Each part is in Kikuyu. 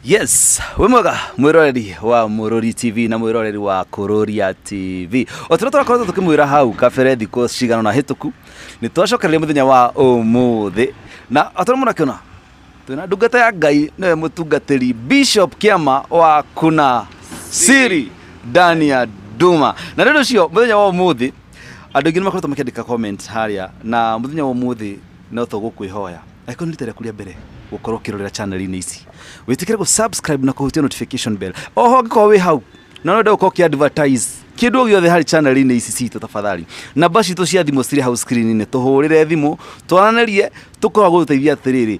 Yes, wĩ mwega mwĩroreri wa Mũrũri TV na mwĩroreri wa Kũrũria TV. O tũrĩa tũrakoretwo tũkĩmwĩra hau kabere thikũ cigana ũna hĩtũku, nĩ twacokereria mũthenya wa ũmũthĩ na o tũrĩa mũrakĩona twĩna ndungata ya Ngai nĩwe mũtungatĩri Bishop Kĩama wa Kuna Siri Dania Duma. Na nĩ ũndũ ũcio mũthenya wa ũmũthĩ andũ aingĩ nĩ makoretwo makĩandĩka comment harĩa na mũthenya wa ũmũthĩ no tũgũkwĩhoya angĩkorwo nĩ rita rĩaku rĩa mbere gũkorwo ũkĩrorera channel-inĩ ici wĩtĩkĩre gũ subscribe na kũhutia notification bell oho angĩkorwo wĩ hau na no wende gũkorwo ũkĩ advertise kĩndũ o gĩothe harĩ channel-inĩ ici citũ tafadhali namba citũ cia thimũ cirĩ hau screen-inĩ tũhũrĩre thimũ twaranĩrie tũkorwo gũgũteithia atĩrĩrĩ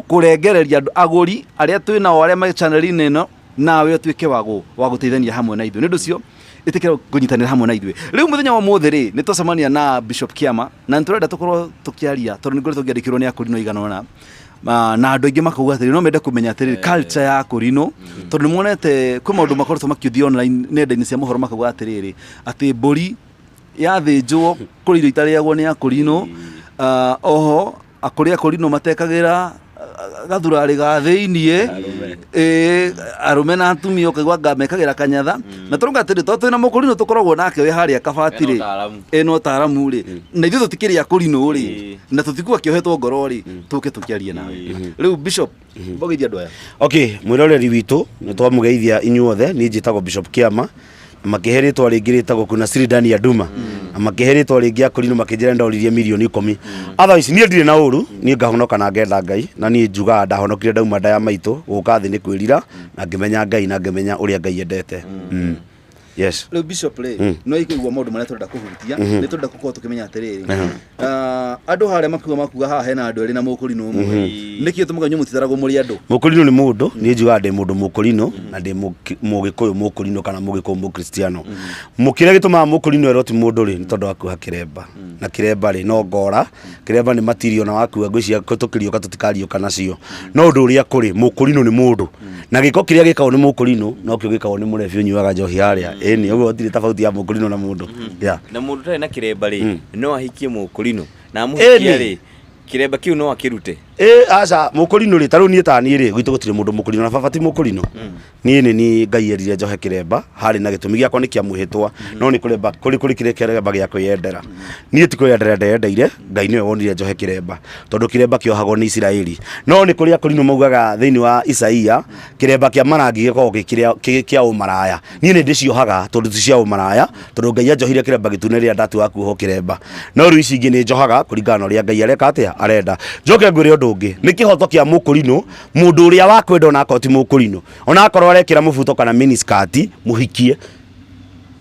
kũrengereria andũ agũri arĩa twĩ nao arĩa marĩ channel-inĩ ĩno nawe ũtuĩke wa gũ- wa gũteithania hamwe na ithuĩ nĩ ũndũ ũcio ĩtĩkĩra kũnyitanĩra hamwe na ithuĩ rĩu mũthenya wa ũmũthĩ rĩ nĩ twacemania na Bishop Kĩama na nĩ tũrenda tũkorwo tũkĩaria tondũ nĩ ngoretwo ngĩandĩkĩrwo nĩ akũrinũ aigana ũna na andũ aingĩ makauga atĩrĩ no mende kũmenya atĩrĩrĩ culture ya akũrinũ tondũ nĩ monete kwĩ maũndũ makoretwo makĩũthio online nenda-inĩ cia mohoro makauga atĩrĩrĩ atĩ mbũri yathĩnjwo kũrĩ irio itarĩagwo nĩ akũrinũ. Ah, oho akũrĩ akũrinũ matekagĩra ah, gathurarĩ ga thĩiniĩ. Ĩĩ, arũme na atumia ũkaigua anga mekagĩra kanyatha na tũrauga atĩrĩ tondũ twĩna mũkũrinũ tũkoragwo nake wĩ harĩa kabati rĩ. Ena ũtaaramu. Ĩna ũtaaramu rĩ na ithuĩ tũtikĩrĩ akũrinũ rĩ na tũtikuga kĩohetwo ngoro rĩ tũke tũkĩarie nawe rĩu bishop mbogeithia andũ aya. Okay, mwĩroreri witũ nĩ twamũgeithia inyuothe. Niĩ njĩtagwo Bishop Kĩama na makĩhe rĩtwa rĩngĩ rĩtagwo Kuna Siri ndani ya Duma na makĩhe rĩtwa rĩngĩ akũrinũ makĩnjĩra ndoririe mirioni 10. Otherwise niĩ ndirĩ na ũru, niĩ ngahonoka na ngenda Ngai na niĩ njugaga ndahonokire ndauma nda ya maitũ gũka thĩ nĩ kwĩrira na ngĩmenya Ngai na ngĩmenya ũrĩa Ngai endete. Yes. Rĩu bishop rĩ no ikuigua maũndũ marĩa tũrenda kũhutia nĩ tũrenda gũkorwo tũkĩmenya atĩrĩrĩ ah, andũ harĩa makiuga makuga haha hena andũ erĩ na mũkũrinũ ũmwe nĩkĩ tũmaga inyuĩ mũtitaragwo mũrĩ andũ? Mũkũrinũ nĩ mũndũ. Niĩ njugaga ndĩ mũndũ mũkũrinũ na ndĩ mũgĩkũyũ mũkũrinũ kana mũgĩkũyũ mũkristiano. Kĩrĩa gĩtũmaga mũkũrinũ erwo ti mũndũ rĩ nĩ tondũ wa kuoha kĩremba na kĩremba rĩ no ngora kĩremba nĩ matirio na wakua ngwĩciria tũkĩriũka tũtikariũka nacio no ũndũ ũrĩa kũrĩ mũkũrinũ nĩ mũndũ na gĩko kĩrĩa gĩkagwo nĩ mũkũrinũ nokĩo gĩkagwo nĩ mũrebi ũnyuaga njohi harĩa ĩni ũguo gũtirĩ tofauti ya mũkũrinũ na mũndũ, yeah. Na mũndũ ũtarĩ na kĩremba rĩ no ahikie mũkũrinũ na amũhikia Ĩni. rĩ kĩremba kĩu no akĩrute? Ĩ aca, mũkũrinũ rĩ ta rĩu niĩ ta niĩ rĩ gwitũ gũtirĩ mũndũ mũkũrinũ na baba ti mũkũrinũ. Niĩ nĩ niĩ Ngai erire njohe kĩremba harĩ na gĩtũmi gĩakwa nĩ kĩa mwĩhĩtwa no nĩ kũremba kũrĩ kũrĩ kĩrĩa kĩremba gĩa kwĩyendera. Niĩ ti kwĩyendera ndeyendeire Ngai nĩwe wonire njohe kĩremba tondũ kĩremba kĩohagwo nĩ Isiraeli no nĩ kũrĩ akũrinũ maugaga thĩinĩ wa Isaia kĩremba kĩa marangi gĩkoragwo gĩ kĩrĩa- kĩ kĩa ũmaraya. Niĩ nĩ ndĩciohaga tondũ ti cia ũmaraya tondũ Ngai anjohire kĩremba gĩtune rĩrĩa ndatua kuohwo kĩremba no rĩu ici ingĩ nĩ njohaga kũringana na ũrĩa Ngai areka atĩa arenda. Njoke ngwĩre ũndũ ũngĩ nĩ kĩhoto kĩa mũkũrinũ mũndũ ũrĩa wakwenda ona akorwo ti mũkũrinũ ona akorwo arekĩra mũbuto kana miniskirt mũhikie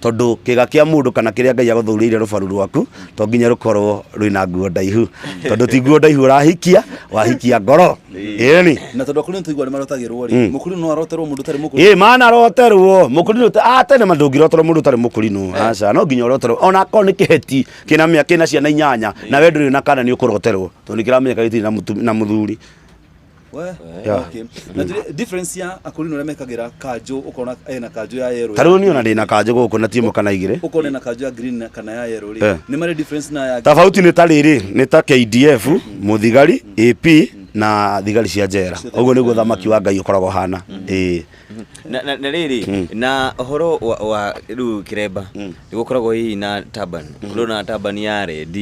tondũ kĩga kĩa mũndũ kana kĩrĩa Ngai agũthurĩire rũbaru rwaku to nginya rũkorwo rwĩna nguo ndaihu tondũ ti nguo ndaihu ũrahikia wahikia ngoro ĩni. Na tondũ akũrinũ tũigua nĩ marotagĩrwo rĩ mũkũrinũ no aroterwo mũndũ ũtarĩ mũkũrinũ? Ĩ mana aroterwo mũkũrinũ a tene ma ndũngĩroterwo mũndũ ũtarĩ mũkũrinũ aca no nginya ũroterwo ona akorwo nĩ kĩheti kĩna mĩa kĩna ciana 8 na we ndũrĩ na kana nĩ ũkũroterwo tondũ nĩ kĩramenyeka gĩtirĩ na na mũthuri. We, Yeah. okay. Na difference ya akũrinũ arĩa mekagĩra kanjũ ũkona ena kanjũ ya yellow Ta rĩu niĩ ona ndĩna kanjũ gũkũ na ti ĩmwe kana igĩrĩ. Ũkona ena kanjũ ya green kana ya yellow rĩ Eh. nĩ marĩ difference na ya Tofauti nĩ ta rĩrĩ nĩ ta KDF mũthigari AP na thigari cia njera ũguo nĩguo thamaki wa Ngai ũkoragwo hana ĩĩ. Na rĩrĩ na ũhoro wa rĩu kĩremba nĩ gũkoragwo hihi na turban kũrĩ na turban ya red,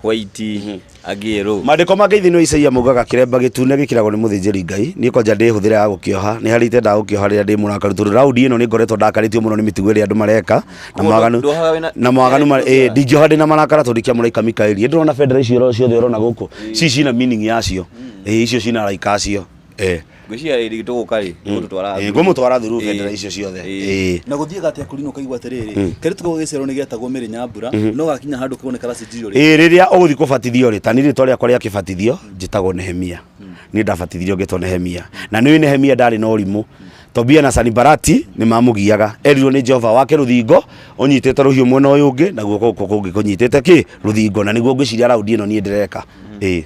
white, angĩ yellow. Maandĩko mangĩ thĩinĩ wa Isaia maugaga kĩremba gĩtune gĩkĩragwo nĩ mũthĩnjĩri Ngai. Niĩ kwanja ndĩhũthĩra ya gũkĩoha nĩ harĩ itendaga gũkĩoha rĩrĩa ndĩ mũrakaru tondũ raundi ĩno nĩ ngoretwo ndakarĩtio mũno nĩ mĩtugo ĩrĩa andũ mareka na Koguo mawaganu ndwohaga wĩna- na mawaganu ĩ ndingĩoha ndĩ na marakara tondũ kĩa mũraika Mikaeli. Ndĩrona bendera icio ciothe ũrona gũkũ ci cina meaning yacio ĩ icio cina araika acio ĩ. Ngwĩciria rĩrĩ tũgũka rĩ tũgũtwara Ĩ, ngũmũtwara through bendera icio ciothe ĩ. Na gũthiaga atĩa kũrinũ ũkaigua atĩrĩrĩ kairĩtu kau gagĩciarwo nĩ getagwo Mary Nyambura no gakinya handũ kau nĩ karacenjirio rĩ? Ĩ rĩrĩa ũgũthiĩ kũbatithio rĩ ta niĩ rĩtwa rĩakwa rĩa kĩbatithio njĩtagwo Nehemia. Niĩ ndabatithirio ngĩtwo Nehemia na nĩũĩ Nehemia ndarĩ na ũrimũ. Tobia na Sanibalati nĩ mamũgiaga erirwo nĩ Jehova wake rũthingo ũnyitĩte rũhiũ mwena ũyũ ũngĩ na guoko gũkũ kũngĩ kũnyitĩte kĩ rũthingo na nĩguo ngwĩciria raundi ĩno niĩ ndĩreka ĩ.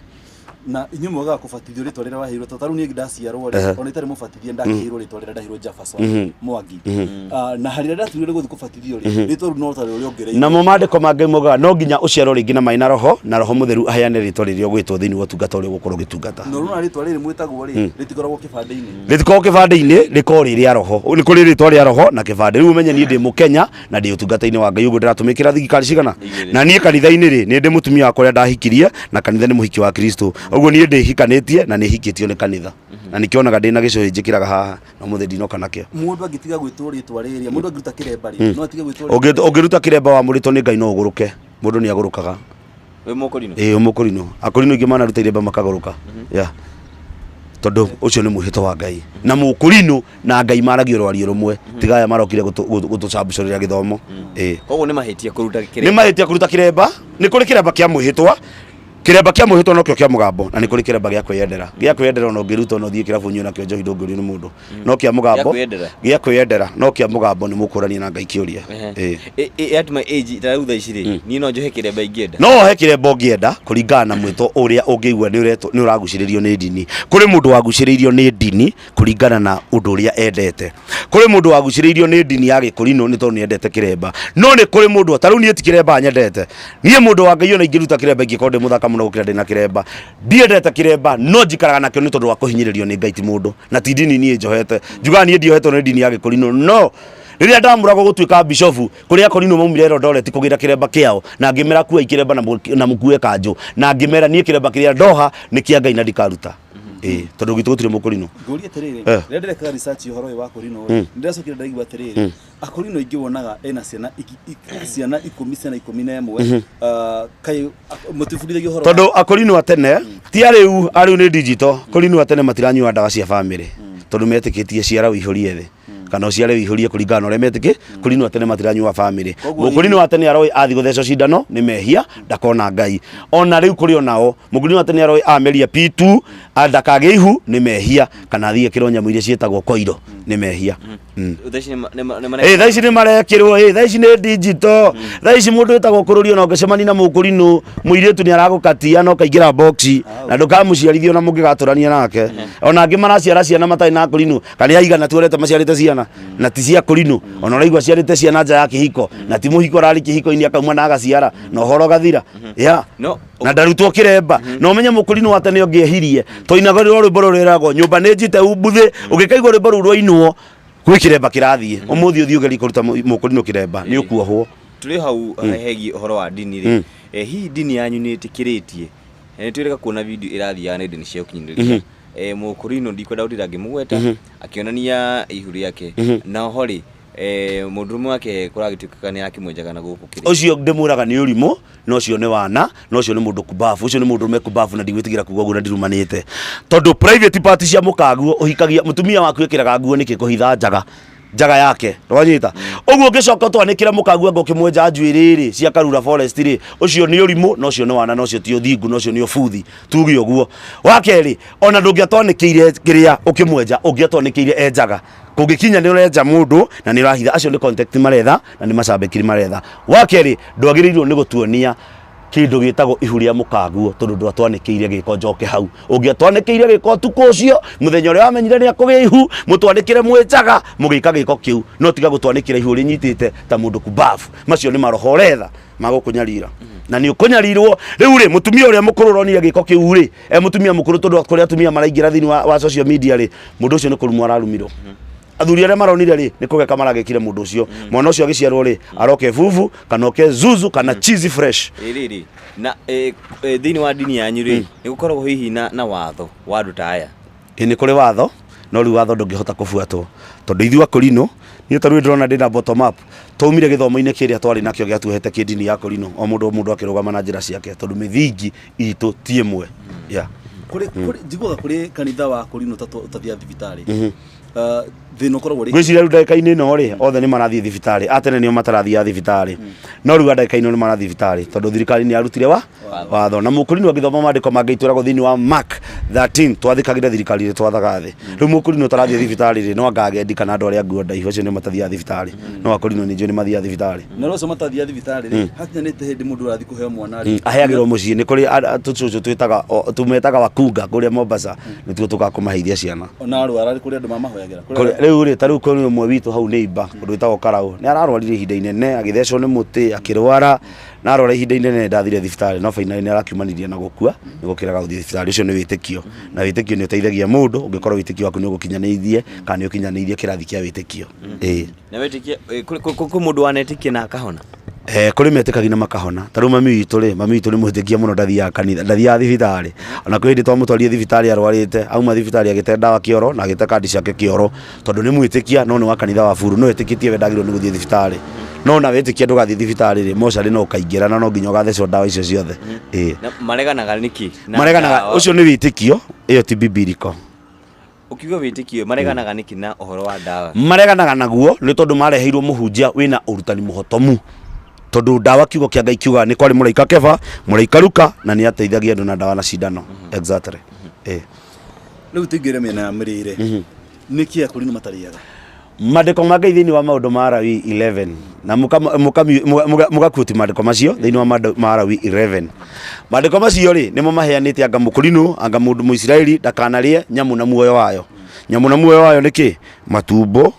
Na inyuĩ mwagaga kũbatithio rĩtwa rĩrĩa waheirwo, tondũ tarĩu niĩ ndaciarwo rĩ, ona itarĩ mũbatithie, ndakĩheirwo rĩtwa rĩrĩa ndaheirwo Jefferson Mwangi. Ah, na harĩa ndatuire gũthiĩ kũbatithio rĩ, rĩtwa rĩu no tarĩo rĩongereirwo. Namo maandĩko ma Ngai maugaga no nginya ũciarwo rĩngĩ na maĩ na roho mũtheru aheane rĩtwa rĩrĩa ũgwĩtwo thĩinĩ wa ũtungata ũrĩa ũgũkorwo ũgĩtungata. Na ũrona rĩtwa rĩrĩ mwĩtagwo rĩ, rĩtikoragwo kĩbandĩ-inĩ. Rĩtikoragwo kĩbandĩ-inĩ, rĩkoragwo rĩ rĩa roho. Nĩ kũrĩ rĩtwa rĩa roho na kĩbandĩ. Rĩu ũmenye niĩ ndĩ Mũkenya na ndĩ ũtungata-inĩ wa Ngai, ũguo ndĩratũmĩkĩra thirikari cigana. Igĩrĩ. Na niĩ kanitha-inĩ rĩ, nĩ ndĩ mũtumia wakwa ũrĩa ndahikirie, na kanitha nĩ mũhiki wa Kristo. Ũguo niĩ ndĩhikanĩtie na nĩ hikĩtio nĩ kanitha, na nĩkĩo onaga ndĩ na gĩcũhĩ njĩkĩraga haha na ũmũthĩ ndinoka nakĩo. Mũndũ angĩtiga gwĩtwo rĩtwa rĩrĩa, mũndũ angĩruta kĩremba rĩ, no atige gwĩtwo rĩtwa? Ũngĩruta kĩremba wamũrĩtwo nĩ Ngai no ũgũrũke. Mũndũ nĩ agũrũkaga. Wĩ mũkũrinũ? Ĩĩ, mũkũrinũ. Akũrinũ aingĩ manaruta iremba makagũrũka, yeah. Tondũ ũcio nĩ mwĩhĩtwa wa Ngai na mũkũrinũ na Ngai maragia rwario rũmwe, tiga aya marokire gũtũcambucũrĩra gĩthomo. Ĩĩ. Koguo nĩ mahĩtia kũruta Nĩ kĩremba? mahĩtia kũruta kĩremba. Nĩ kũrĩ kĩremba kĩa mwĩhĩtwa, kĩremba kĩa mwĩhĩtwa nokĩo kĩa mũgambo, na nĩ kũrĩ kĩremba gĩa kwĩyendera. Gĩa kwĩyendera ona ũngĩruta ona ũthiĩ kĩrabu ũnyue nakĩo njohi, ndũngĩũrio nĩ mũndũ. No kĩa mũgambo Gĩa kwĩyendera? Gĩa kwĩyendera. No kĩa mũgambo nĩ mũkũrania na Ngai kĩũria. Ĩĩ. At my age, ta rĩu thaa ici rĩ, niĩ no njohe kĩremba ingĩenda? No ohe kĩremba ũngĩenda, kũringana na mwĩto ũrĩa ũngĩigua nĩ ũretwo nĩ ũragucĩrĩrio nĩ ndini. Kũrĩ mũndũ wagucĩrĩirio nĩ ndini kũringana na ũndũ ũrĩa endete. Kũrĩ mũndũ wagucĩrĩirio nĩ ndini ya gĩkũrinũ nĩ tondũ nĩ endete kĩremba. No nĩ kũrĩ mũndũ, ta rĩu niĩ ti kĩremba nyendete. Niĩ mũndũ wa Ngai, ona ingĩruta kĩremba ingĩkorwo ndĩ mũthaka mũno gũkĩra ndĩna kĩremba. Ndiendete kĩremba, no njikaraga nakĩo nĩ tondũ wa kũhinyĩrĩrio nĩ Ngai, ti mũndũ na ti ndini niĩ njohete. Njugaga niĩ ndiohetwo nĩ ndini ya gĩkũrinũ, no rĩrĩa ndamũragwo gũtuĩka bishofu, kũrĩa akũrinũ maumire Eldoret kũgĩra kĩremba kĩao, na ngĩmera kuai kĩremba na mũkue kanjũ, na ngĩmera niĩ kĩremba kĩrĩa ndoha nĩ kĩa Ngai na ndikaruta. Ĩĩ, tondũ gwitũ gũtirĩ mũkũrinũ. Ngũrie atĩrĩrĩ, Eh. rĩrĩa ndĩrekaga research ũhoro ũyũ wa akũrinũ rĩ, nĩndĩracokire ndaigua atĩrĩrĩ, akũrinũ aingĩ wonaga ena ciana ciana 10, ciana 11. Ah, kaĩ mũtibundithagia ũhoro? Tondũ akũrinũ a tene ti arĩu, arĩu nĩ digital. Kũrinũ a tene matiranyua ndawa cia bamĩrĩ tondũ metĩkĩtie ciara ũihũrie thĩ kana ũciare ũihũrie, kũringana na ũrĩa metĩkĩ. Kũrinũ a tene matiranyua bamĩrĩ. Koguo Mũkũrinũ wa tene aroĩ athiĩ gũthecwo cindano nĩ mehia, ndakona Ngai. Ona rĩu kũrĩ onao, mũkũrinũ wa tene aroĩ ameria P2 ndakagĩa ihu nĩ mehia, kana athiĩ ekĩrwo nyamũ iria ciĩtagwo koiro nĩ mehia. Thaa ici nĩ Ĩ, thaa ici nĩ marekĩrwo. Ĩ, thaa ici nĩ digital. Thaa ici mũndũ wĩtagwo kũrũrio na ũngĩcemania na mũkũrinũ mũirĩtu nĩ aragũkatia na ũkaingĩra box na ndũkamũciarithia ona mũngĩgatũrania nake. Ona angĩ maraciara ciana matarĩ na kũrinũ, kana aigana tuorete maciarĩte ciana na ti cia kũrinũ. Ona ũraigua ciarĩte ciana nja ya kĩhiko na ti mũhiko, ararĩ kĩhiko-inĩ akauma na agaciara na ũhoro ũgathira, yeah. No Na ndarutwo kĩremba na ũmenye mũkũrinũ wa tene ũngĩehirie twainaga rũrĩa rwĩmbo rũrĩa rwĩragwo nyũmba nĩ njite umbuthĩ. Ũngĩkaigua rwĩmbo rũu rwainwo, gwĩ kĩremba kĩrathiĩ. Ũmũthĩ ũthiĩ ũgerie kũruta mũkũrinũ kĩremba, nĩ ũkuohwo. Tũrĩ hau hegiĩ ũhoro wa ndini rĩ, hihi ndini yanyu nĩ ĩtĩkĩrĩtie? Nĩ twĩrĩga kuona video ĩrathiaga nenda-inĩ cia ũkinyanĩria, mũkũrinũ, ndikwenda gũtinda ngĩmũgweta, akĩonania ihu rĩake, na oho rĩ, mũndũrũme wake kũragĩtuĩkaga nĩ arakĩmwenjaga na gũkũ kĩrĩ. Ũcio ndĩmwĩraga nĩ ũrimũ, na ũcio nĩ wana, na ũcio nĩ mũndũ kumbabu, ũcio nĩ mũndũrũme kumbabu, na ndigwĩtigĩra kuga ũguo na ndirumanĩte, tondũ private part cia mũkaguo ũhikagia mũtumia waku ĩkĩraga nguo nĩkĩ kũhitha njaga njaga yake? Wanyita ũguo? Ũngĩcoka ũtwanĩkĩre mũkaguo anga ũkĩmwenja njuĩrĩ rĩ cia Karura Forest rĩ, ũcio nĩ ũrimũ, na ũcio nĩ wana, na ũcio ti ũthingu, na ũcio nĩ ũbuthi, tuge ũguo. Wa kerĩ, ona ndũngĩatwanĩkĩire kĩrĩa ũkĩmwenja, ũngĩatwanĩkĩire enjaga kũngĩkinya nĩ ũrenja mũndũ na nĩ ũrahitha, acio nĩ contact maretha na nĩ macambĩkiri maretha. Wa kerĩ, ndwagĩrĩirwo nĩ gũtuonia kĩndũ gĩtagwo ihu rĩa mũkaguo tondũ ndwatwanĩkĩire gĩko. Njoke hau, ũngĩatwanĩkĩire gĩko ũtukũ ũcio, mũthenya ũrĩa wamenyire nĩ akũgĩa ihu, mũtwanĩkĩre mwĩnjaga mũgĩka gĩko kĩu, no tiga gũtwanĩkĩra ihu rĩnyitĩte ta mũndũ kumbabu. Macio nĩ maroho ũretha magũkũnyarira na nĩ ũkũnyarirwo. Rĩu rĩ, mũtumia ũrĩa mũkũrũ ũronire gĩko kĩu rĩ, e mũtumia mũkũrũ, tondũ kũrĩa atumia maraingĩra thĩinĩ wa social media rĩ, mũndũ ũcio nĩ kũrumwo ararumirwo. Athuri arĩa maronire rĩ, nĩ kũgeka maragĩkire mũndũ ũcio. Mwana ũcio agĩciarwo rĩ, aroke bubu kana oke zuzu kana cheesy fresh. Ĩ rĩrĩ na thĩinĩ wa ndini yanyu rĩ, nĩ gũkoragwo hihi na watho wa andũ ta aya? Ĩ, nĩ kũrĩ watho, no rĩu watho ndũngĩhota kũbuatwo tondũ ithuĩ akũrinũ, niĩ ta rĩu ndĩrona ndĩna bottom up, twaumire gĩthomo-inĩ kĩrĩa twarĩ nakĩo gĩatuohete kĩndini ya kũrinũ, o mũndũ o mũndũ akĩrũgama na njĩra ciake tondũ mĩthingi itũ ti ĩmwe, yeah. Kũrĩ njiguaga kũrĩ kanitha wa kũrinũ ũtathiaga thibitarĩ. Ah, thĩna ũkoragwo rĩ Ngwĩciria rĩu ndagĩka-inĩ ĩno rĩ, othe nĩ marathiĩ thibitarĩ. A tene nĩo matarathiaga thibitarĩ, no rĩu a ndagĩka ĩno nĩ marathiĩ thibitarĩ tondũ thirikari nĩ yarutire wa watho. Na mũkũrinũ angĩthoma maandĩko ma Ngai twĩragwo thĩinĩ wa Mark 13 twathĩkagĩre thirikari ĩrĩa twathaga thĩ. Rĩu mũkũrinũ ũtarathiĩ thibitarĩ rĩ, no anga agendi kana andũ arĩa nguo ndaihu, acio nĩo matathiaga thibitarĩ, no akũrinũ nĩ njũĩ nĩ mathiaga thibitarĩ. Na rĩu acio matathiaga thibitarĩ rĩ, hakinya nĩ hĩndĩ mũndũ ũrathiĩ kũheo mwana rĩ, Aheagĩrwo mũciĩ. Nĩ kũrĩ tũcũcũ twĩtaga tũmetaga wakunga kũrĩa Mombasa, nĩtuo tũkaga kũmaheithia ciana. Ona arwara rĩ, kũrĩ andũ mamahoyagĩra? Rĩu rĩ, ta rĩu kũrĩ ũmwe witũ hau neighbor ũndũ wĩtagwo Karaũ, nĩ ararwarire ihinda inene, agĩthecwo nĩ mũtĩ, akĩrwara na arwara ihinda inene, ndathire thibitarĩ, no finally nĩ arakiumanirie na gũkua nĩ gũkĩrega gũthiĩ thibitarĩ. Ũcio nĩ wĩtĩkio, na wĩtĩkio nĩ ũteithagia mũndũ ũngĩkorwo wĩtĩkio waku nĩ ũgũkinyanĩirie kana nĩ ũkinyanĩirie kĩrathi kĩa wĩtĩkio, ĩĩ. Na wĩtĩkia kwĩ mũndũ wanetĩkia na akahona? Eh, kũrĩ metĩkagia na makahona. Ta rĩu mami witũ rĩ, mami witũ nĩ mwĩtĩkia mũno, ndathiaga kanitha, ndathiaga thibitarĩ. Ona kwĩ hĩndĩ twamũtwarire thibitarĩ arwarĩte, auma thibitarĩ agĩte ndawa kĩoro na agĩte kandi ciake kĩoro, tondũ nĩ mwĩtĩkia, no nĩ wa kanitha wa buru, no etĩkĩtie we ndagĩrĩirwo nĩ gũthiĩ thibitarĩ. No ona wetĩkia ndũgathiĩ thibitarĩ rĩ, mocarĩ no ũkaingĩra na no nginya ũgathecwo ndawa icio ciothe, ĩĩ. Na mareganaga nĩkĩ na Mareganaga ndawa? Ũcio nĩ wĩtĩkio, ĩyo ti biblical. Ũkiuga wĩtĩkio, mareganaga nĩkĩ na ũhoro wa ndawa? Mareganaga naguo nĩ tondũ mareheirwo mũhunjia wĩna ũrutani mũhotomu, tondũ ndawa, kiugo kĩa Ngai kiugaga nĩ kwarĩ mũraika Keba, mũraika Luka, na nĩ ateithagia andũ na ndawa na cindano. Exactly, eh. Rĩu tũingĩre mĩena ya mĩrĩre. Nĩkĩ akũrinũ matarĩaga? Mandĩko ma Ngai thĩinĩ wa Maũndũ ma Lawi 11 na mũgakuoti mandĩko macio thĩinĩ wa Maũndũ ma Lawi 11, mandĩko macio rĩ, nĩmo maheanĩte anga mũkũrinũ, anga mũndũ Mũisiraeli ndakanarĩe nyamũ na muoyo wayo. Nyamũ na muoyo wayo nĩ kĩ? Matumbo,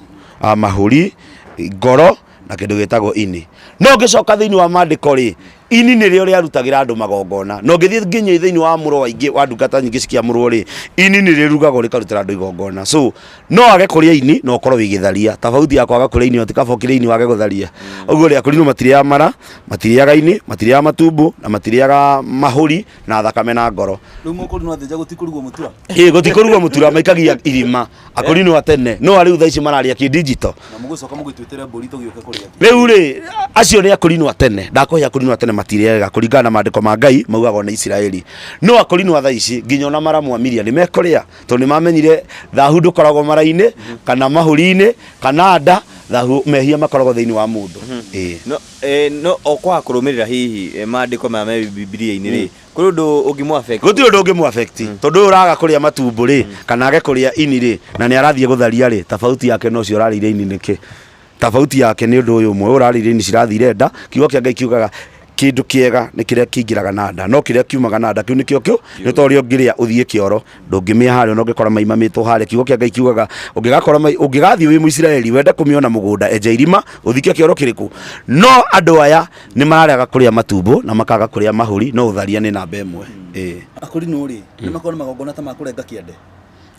mahũri, ngoro na kĩndũ gĩtagwo ini. No ngĩcoka thĩinĩ wa mandĩko rĩ, ini nĩrĩo rĩarutagĩra andũ magongona. Na ũngĩthiĩ nginya thĩinĩ wa mũro waingĩ wa ndungata nyingĩ cikĩamũrwo rĩ, ini nĩ rĩrugagwo rĩkarutĩra andũ igongona. So no age kũrĩa ini na ũkorwo wĩ gĩtharia. Tofauti ya kwaga kũrĩa ini, ti kaba ũkĩrĩa ini wage gũtharia. Ũguo rĩ, akũrinũ matirĩaga mara, matirĩaga ini, matirĩaga matumbo na matirĩaga mahũri na thakame na ngoro. Rĩu mũkũrinũ athĩnja gũtikũrugwo mũtura? Ĩ, gũtikũrugwo mũtura, maikagia irima. Akũrinũ a tene, no arĩu thaa ici mararĩa kĩ digital. Na mũgũcoka mũgĩtwĩtĩre mbũri tũgĩũke kũrĩa? Rĩu rĩ, acio nĩ akũrinũ a tene. Ndakũhe akũrinũ a tene matirĩaga kũringana na maandĩko ma Ngai maugaga nĩ Isiraeli. No akũrinũ a thaa ici nginya ona maramwamiria nĩ mekũrĩa, tondũ nĩ mamenyire thahu ndũkoragwo mara-inĩ kana mahũri-inĩ kana nda. Thahu, mehia makoragwo thĩinĩ wa mũndũ, ĩĩ. No, no o kwaga kũrũmĩrĩra hihi maandĩko maya me Bibilia-inĩ rĩ, kũrĩ ũndũ ũngĩmũ affect? Gũtirĩ ũndũ ũngĩmũ affect, tondũ ũyũ ũraga kũrĩa matumbo rĩ, kana age kũrĩa ini rĩ, na nĩ arathiĩ gũtharia rĩ, tofauti yake na ũcio ũrarĩire ini nĩkĩ? Tofauti yake nĩ ũndũ ũyũ ũmwe: ũyũ ũrarĩire ini cirathire nda. Kiugo kĩa Ngai kiugaga kĩndũ kĩega nĩ kĩrĩa kĩingĩraga na nda, no kĩrĩa kiumaga na nda kĩu nĩkĩo kĩu. Nĩ ta ũrĩa ũngĩrĩa ũthiĩ kĩoro, ndũngĩmĩa harĩa ona ũngĩkora mai mamĩtwo harĩa. Kiugo kĩa Ngai kiugaga ũngĩgakora mai, ũngĩgathiĩ wĩ Mũisiraeli wende kũmĩona mũgũnda, enja irima ũthike kĩoro kĩrĩkũ. No andũ aya nĩ mararega kũrĩa matumbo na makaga kũrĩa mahũri, no ũtharia nĩ namba ĩmwe, ĩĩ. Akũrinũ rĩ, nĩ makoragwo na magongona ta ma kũrenga kĩande?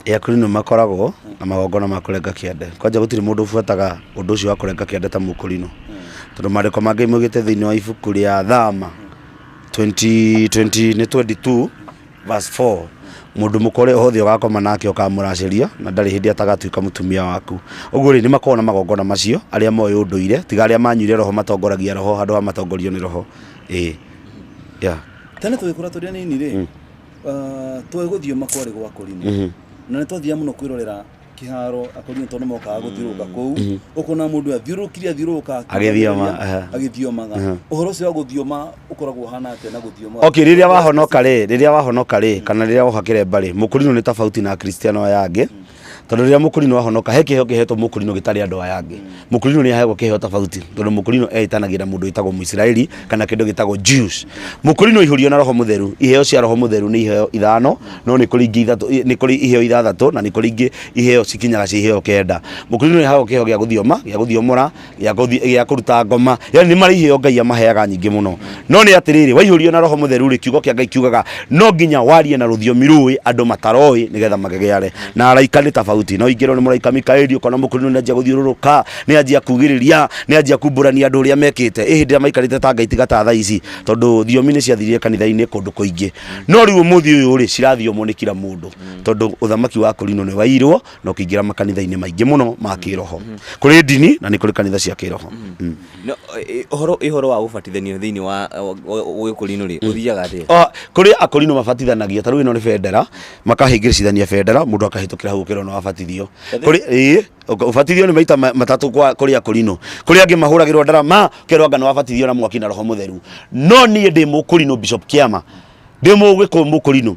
Ĩ, akũrinũ makoragwo na magongona ma kũrenga kĩande. Kwanja gũtirĩ mũndũ ũbuataga ũndũ ũcio wa kũrenga kĩande ta mũkũrinũ, tondũ maandĩko ma Ngai maugĩte thĩinĩ wa ibuku rĩa Thama 20 20 nĩ 22 verse 4, mũndũ mũka ũrĩa hothe ũgakoma nake ũkamũracĩria na ndarĩ hĩndĩ atagatuĩka mũtumia waku. Ũguo rĩ, nĩ makoragwo na magongona macio arĩa moĩ ũndũire, tiga arĩa manyuire roho, matongoragia roho handũ ha matongorio nĩ roho, ĩĩ, yeah. Tene tũgĩkũra tũrĩ anini rĩ, twegũthioma kwarĩ gwa kũrinũ, na nĩ twathiaga mũno kwĩrorera kĩharo akũrinũ, tondũ mokaga gũthiũrũrũka kũu, ũkona mũndũ athiũrũrũkire athiũrũrũka Agĩthioma, aha. Agĩthiomaga. Ũhoro ũcio wa gũthioma ũkoragwo ũhana atĩa na gũthioma? Okay, rĩrĩa wahonoka rĩ, kana rĩrĩa woha kĩremba rĩ, mũkũrinũ nĩ tofauti na Akristiano aya angĩ, tondũ rĩrĩa mũkũrinũ ahonoka, he kĩheo kĩhetwo mũkũrinũ gĩtarĩ andũ aya angĩ. Mũkũrinũ nĩ aheagwo kĩheo tofauti, tondũ mũkũrinũ eĩtanagia na mũndũ wĩtagwo Mũisiraeli kana kĩndũ gĩtagwo Jews. Mũkũrinũ aihũrio na Roho Mũtheru. Iheo cia Roho Mũtheru nĩ iheo ithano, no nĩ kũrĩ ingĩ ithatũ, nĩ kũrĩ iheo ithathatũ, na nĩ kũrĩ ingĩ iheo cikinyaga cia iheo kenda. Mũkũrinũ nĩ aheagwo kĩheo gĩa gũthioma, gĩa gũthiomora, gĩa kũruta ngoma, yani nĩ marĩ iheo Ngai amaheaga nyingĩ mũno. No nĩ atĩrĩrĩ, waihũrio na Roho Mũtheru rĩ, kiugo kĩa Ngai kiugaga no nginya warie na rũthiomi rũĩ andũ mataroĩ nĩgetha magegeare na araika nĩ tofauti. tofauti. No ingĩrwo nĩ mũraika Mikaeli, ũkona mũkũrinũ nĩ anjia gũthiũrũrũka, nĩ anjia kugĩrĩria, nĩ anjia kumbũrania andũ ũrĩa mekĩte. Ĩ hĩndĩ ĩrĩa maikarĩte ta Ngai tiga ta thaa ici, tondũ thiomi nĩ ciathirire kanitha-inĩ kũndũ kũingĩ. No rĩu ũmũthĩ ũyũ rĩ, cirathiomwo nĩ kila mũndũ, tondũ ũthamaki wa kũrinũ nĩ wairwo na ũkĩingĩra makanitha-inĩ maingĩ mũno ma kĩroho. Kũrĩ ndini na nĩ kũrĩ kanitha cia kĩroho. No, ũhoro ũhoro wa gũbatithanio thĩinĩ wa gĩkũrinũ rĩ, ũthiaga atĩa? O, kũrĩ akũrinũ mabatithanagia, ta rĩu ĩno nĩ bendera, makahĩngĩcithania bendera, mũndũ akahĩtũkĩra hau ũkerwo nĩ wabatithio. Kũrĩ ĩĩ, ũbatithio nĩ maita matatũ kwa kũrĩ akũrinũ. Kũrĩ angĩ mahũragĩrwo ndarama, ũkerwo anga nĩ wabatithio na mwaki na roho mũtheru. No niĩ ndĩ mũkũrinũ Bishop Kĩama, ndĩ mũgĩkũyũ mũkũrinũ,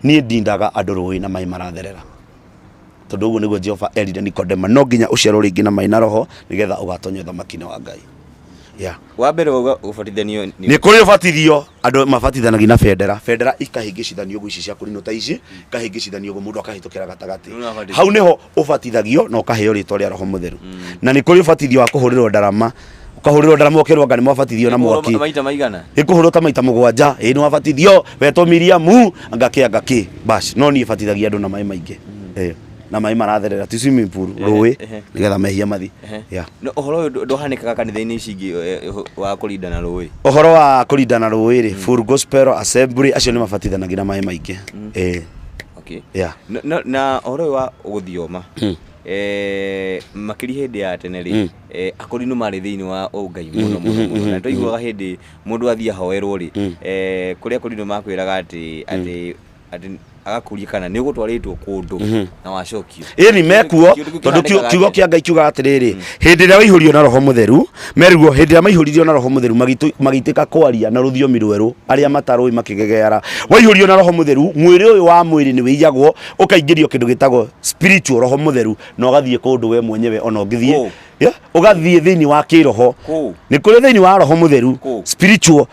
niĩ ndindaga andũ rũĩ na maĩ maratherera. Tondũ ũguo nĩguo Jehova erire Nikodema, no nginya ũciarwo rĩngĩ na maĩ na roho nĩgetha ũgatonya ũthamaki-inĩ wa Ngai. Yeah. Wa mbere wauga gũbatithanio nĩ Nĩ kũrĩ ũbatithio andũ mabatithanagia na bendera, bendera ikahĩngĩcithanio ũguo, ici cia kũrinũ ta ici ikahĩngĩcithanio ũguo, mũndũ akahĩtũkĩra gatagatĩ. Rĩu nĩwabatithio. Hau nĩho ũbatithagio na ũkaheo rĩtwa rĩa roho mũtheru. Na nĩ kũrĩ ũbatithio wa kũhũrĩrwo ndarama, ũkahũrĩrwo ndarama ũkerwo anga nĩ mwabatithio na mwaki. Maita maigana? Ĩkũhũrwo ta maita 7, ĩĩ nĩ wabatithio wetwo Miriamu angakĩ angakĩ bas. No niĩ batithagia andũ na maĩ maingĩ. Ĩĩ, na maĩ maratherera, ti swimming pool, rũĩ, nĩgetha mehia mathi. Yeah. No ũhoro ũyũ ndũhanĩkaga kanitha-inĩ ici ingĩ, wa kũrindana rũĩ? Ũhoro wa kũrindana rũĩ rĩ, Full Gospel Assembly acio nĩ mabatithanagia na maĩ maingĩ. Ĩĩ. Okay. Yeah. Na ũhoro ũyũ wa gũthioma, makĩria hĩndĩ ya tene rĩ, akũrinũ marĩ thĩinĩ wa ũngai mũno mũno mũno. Na twaiguaga hĩndĩ mũndũ athiĩ ahoerwo rĩ, kũrĩa akũrinũ makwĩraga atĩ atĩ atĩ agakũria kana nĩ ũgũtwarĩtwo kũndũ na wacokio. Ĩni mekuo, Kĩũndũ kĩu tondũ kĩhanĩkaga kiugo atĩa? kĩa Ngai kiugaga atĩrĩrĩ, hĩndĩ ĩrĩa waihũrio na roho mũtheru, meriguo hĩndĩ ĩrĩa maihũririo na roho mũtheru magĩitĩka kwaria na rũthiomi rwerũ, arĩa matarũĩ makĩgegeara. Waihũrio na roho mũtheru, mwĩrĩ ũyũ wa mwĩrĩ nĩ wĩiyagwo, ũkaingĩrio kĩndũ gĩtagwo spiritual roho mũtheru, na ũgathiĩ kũndũ we mwenyewe ona ũngĩthiĩ. Kũ? Yeah, ũgathiĩ thĩinĩ wa kĩroho. Kũ? Nĩ kũrĩ thĩinĩ wa roho mũtheru, Kũ? spiritual.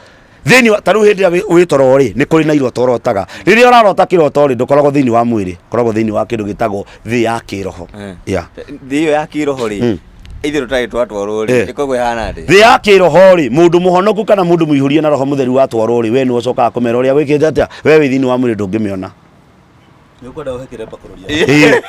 Thĩinĩ wa, ta rĩu hĩndĩ ĩrĩa wĩ toro rĩ, nĩ kũrĩ na iroto ũrotaga. Rĩrĩa ũrarota kĩroto rĩ, ndũkoragwo thĩinĩ wa mwĩrĩ, ũkoragwo thĩinĩ wa kĩndũ gĩtagwo thĩ ya kĩroho. Yeah. Thĩ ĩyo ya kĩroho rĩ, ithuĩ tũtarĩ twatwarwo rĩ, ĩkoragwo ĩhana atĩa? Thĩ ya kĩroho rĩ, mũndũ mũhonoku kana mũndũ mũihũrie na roho mũtheru watwarwo rĩ, we nĩwe ũcokaga kũmera ũrĩa wĩkĩte atĩa, we wĩ thĩinĩ wa mwĩrĩ ndũngĩmĩona. Nĩ ũkwenda ũhe kĩremba kũrũria. Ĩĩ.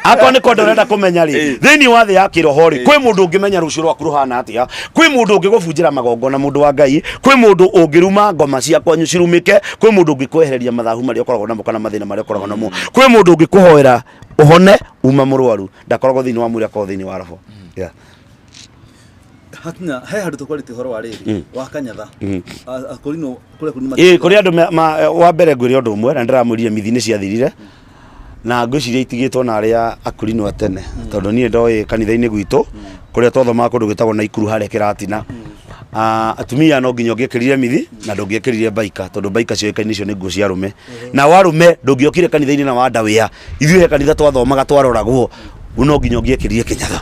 Akorwo nĩ kwenda ũrenda kũmenya rĩ, thĩinĩ wa thĩ ya kĩroho rĩ, kwĩ mũndũ ũngĩmenya rũciũ rwaku rũhana atĩa, kwĩ mũndũ ũngĩgũbunjĩra magongona mũndũ wa Ngai, kwĩ mũndũ ũngĩruma ngoma cia kwanyu cirumĩke, kwĩ mũndũ ũngĩkwehereria mathahu marĩa ũkoragwo namo kana mathĩna marĩa ũkoragwo namo, kwĩ mũndũ ũngĩkũhoera ũhone uma mũrwaru, ndakoragwo thĩinĩ wa mwĩrĩ, akoragwo thĩinĩ wa roho. Yeah. Hakinya he handũ tũkwarĩtie ũhoro wa rĩrĩ wa kanyatha. Akũrinũ kũrĩa kũrinũ Ĩĩ, kũrĩ andũ wa mbere ngwĩre ũndũ ũmwe, na ndĩramwĩrire mithi nĩ ciathirire, na ngwĩciria itigĩtwo na arĩa akũrinũ a tene, tondũ niĩ ndoĩ kanitha-inĩ gwitũ kũrĩa twathomaga kũndũ gwĩtagwo Naikuru harĩa Kĩratina, atumia no nginya ũngĩekĩrire mithi na ndũngĩekĩrire mbaika, tondũ mbaika cioĩkaine icio nĩ nguo cia arũme, na warũme ndũngĩokire kanitha-inĩ na wandawĩa. Ithuĩ he kanitha twathomaga twaroragwo, no nginya ũngĩekĩrire kĩnyatha.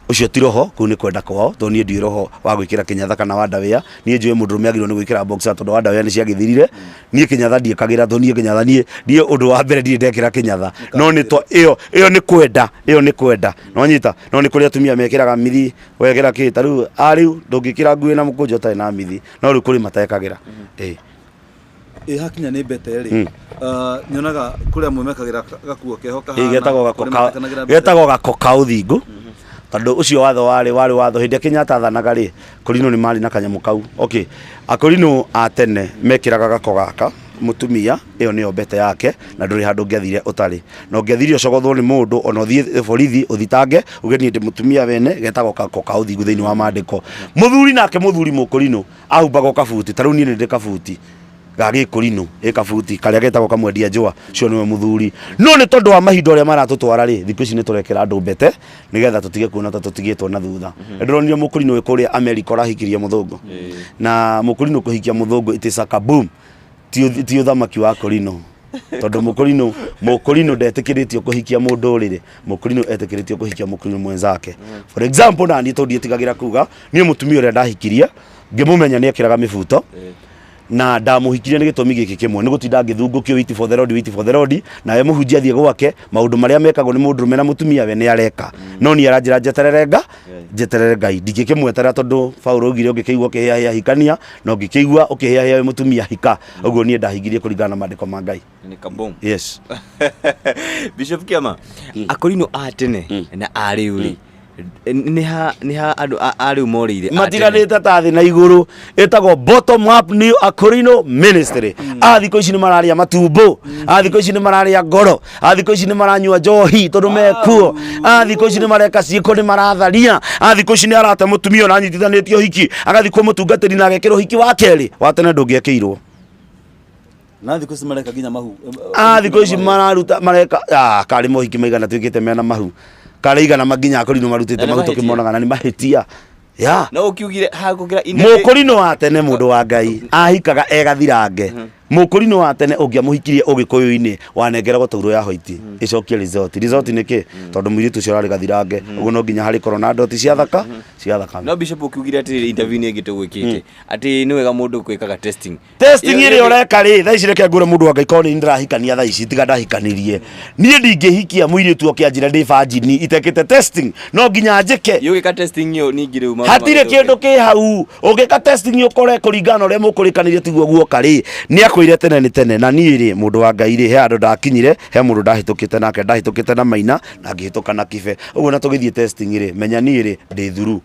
Ũcio ti roho, kũu nĩ kwenda kwao, tondũ niĩ ndiũĩ roho wa gwĩkĩra kĩnyatha kana wa ndawĩa. Niĩ njũĩ mũndũrũme agĩrĩirwo nĩ gwĩkĩra boxer tondũ wa ndawĩa nĩ ciagĩthirire. Niĩ kĩnyatha ndiĩkagĩra tondũ niĩ kĩnyatha niĩ niĩ ũndũ wa mbere ndirĩ ndekĩra kĩnyatha. No nĩ to ĩyo ĩyo nĩ kwenda, ĩyo nĩ kwenda. Nĩwanyita? No nĩ kũrĩ atumia mekĩraga mithi, wekĩra kĩ, ta rĩu a rĩu ndũngĩkĩra nguo ĩna mũkũnjo ũtarĩ na mithi, no rĩu kũrĩ matekagĩra. Ĩĩ. Ĩ hakinya nĩ mbete rĩ, nyonaga kũrĩ amwe mekagĩra gakuo keho kahana, Ĩ, getagwo gako kũrĩ ka matekanagĩra mbete. getagwo gako ka ũthingu, tondũ ũcio watho warĩ warĩ watho hĩndĩ ĩrĩa Kenyatta athanaga rĩ, Akorinũ nĩ marĩ na kanyamũ kau. Okay, Akorinũ a tene mekĩraga gako gaka mũtumia, ĩyo nĩyo mbete yake, na ndũrĩ handũ ũngĩathire ũtarĩ, na ũngĩathire ũcogothwo nĩ mũndũ, ona ũthiĩ borithi ũthitange uge niĩ ndĩ mũtumia wene, getagwo gako ka ũthingu thĩinĩ wa maandĩko. Mũthuri nake, mũthuri mũkũrinũ ahumbagwo kabuti, ta rĩu niĩ nĩ ndĩ kabuti ga gĩkũrinũ, ĩ kabuti karĩa getagwo kamwendia njũa, ũcio nĩwe mũthuri. No nĩ tondũ wa mahinda ũrĩa maratũtwara rĩ, thikũ ici nĩ tũrekĩra andũ mbete nĩgetha tũtige kuona ta tũtigĩtwo na thutha. Nĩ ndĩronire mũkũrinũ wĩ kũrĩa America ũrahikirie mũthũngũ, na mũkũrinũ kũhikia mũthũngũ it is a kaboom, ti ũthamaki wa kũrinũ, tondũ mũkũrinũ mũkũrinũ ndetĩkĩrĩtio kũhikia mũndũrĩrĩ, mũkũrinũ etĩkĩrĩtio kũhikia mũkũrinũ mwenzake. For example, na niĩ tondũ ndiĩtigagĩra kuga, niĩ mũtumia ũrĩa ndahikirie ngĩmũmenya nĩ ekĩraga mĩbuto. Na ndamũhikirie nĩ gĩtũmi gĩkĩ kĩmwe, nĩ gũtinda ngĩthungũkio, "Wait for the Lord, wait for the Lord." Nawe mũhunjia athiĩ gwake, maũndũ marĩa mekagwo nĩ mũndũrũme na mũtumia we nĩ areka, no niĩ aranjĩra njeterere nga njeterere Ngai. Ndingĩkĩmweterera tondũ Paũlũ augire, "Ũngĩkĩigua ũkĩhĩahĩa, hikania, na ũngĩkĩigua ũkĩhĩahĩa wĩ mũtumia, hika." Ũguo niĩ ndahingirie kũringana na maandĩko ma Ngai. Nĩ kabom. Yes. Bishop Kiama, akorino a tene na a rĩu rĩ, nĩ ha andũ a rĩu morĩire a tene? Matiganĩte ta thĩ na igũrũ. Ĩtagwo Bottom Up New Akorino Ministry. A thikũ ici nĩ mararĩa matumbo, a thikũ ici nĩ mararĩa ngoro, a thikũ ici nĩ maranyua njohi tondũ mekuo, a thikũ ici nĩ mareka ciĩko, nĩ maratharia, a thikũ ici nĩ arate mũtumia ona anyitithanĩtie ũhiki, agathiĩ kwĩ mũtungatĩri na agekĩra ũhiki wa kerĩ. Wa tene ndũngĩekĩirwo. Na thikũ ici mareka nginya mahu. A thikũ ici mararuta, mareka, karĩ mohiki maigana tuĩkĩte mena mahu, karĩ igana nginya akorino marutĩte Na nĩ mahu mahĩtia. tũkĩmonaga na nĩ mahĩtia ya. No ũkiugire hagũkĩra Mũkũrinũ wa tene, mũndũ wa Ngai ahikaga egathirange. Mũkũrinũ wa tene ũngĩamũhikirie ũgĩkũyũ-inĩ, wanengeragwo taurũ ya hoiti ĩcokie result. Result nĩ kĩ? Tondũ mũirĩtu ũcio ũrarĩ gathirange, ũguo no nginya harĩkorwo na ndoti cia thaka cia thakame. No Bishop, ũkiugire atĩrĩrĩ interview-inĩ ĩngĩ tũgwĩkĩte atĩ nĩ wega mũndũ gwĩkaga testing. Testing ĩrĩa ũreka rĩ thaa ici, reke ngũre, mũndũ wa Ngai, korwo nĩ ndĩrahikania thaa ici, tiga ndahikanirie, niĩ ndingĩhikia mũirĩtu oke anjĩre ndĩ virgin itekĩte testing. No nginya njĩke. Yũgĩka testing ĩyo ningĩ rĩu maũndũ Hatirĩ magĩthũke. kĩndũ kĩ hau. Ũngĩka testing ũkore kũringana na ũrĩa mũkũrĩkanĩrie tiguo guoka rĩ, nĩ akwĩre tene nĩ tene. Na niĩ rĩ, mũndũ wa Ngai rĩ, he handũ ndakinyire, he mũndũ ndahĩtũkĩte nake, ndahĩtũkĩte na Maina na ngĩhĩtũka na Kibe ũguo, na tũgĩthiĩ testing rĩ, menya niĩ rĩ ndĩ thuru,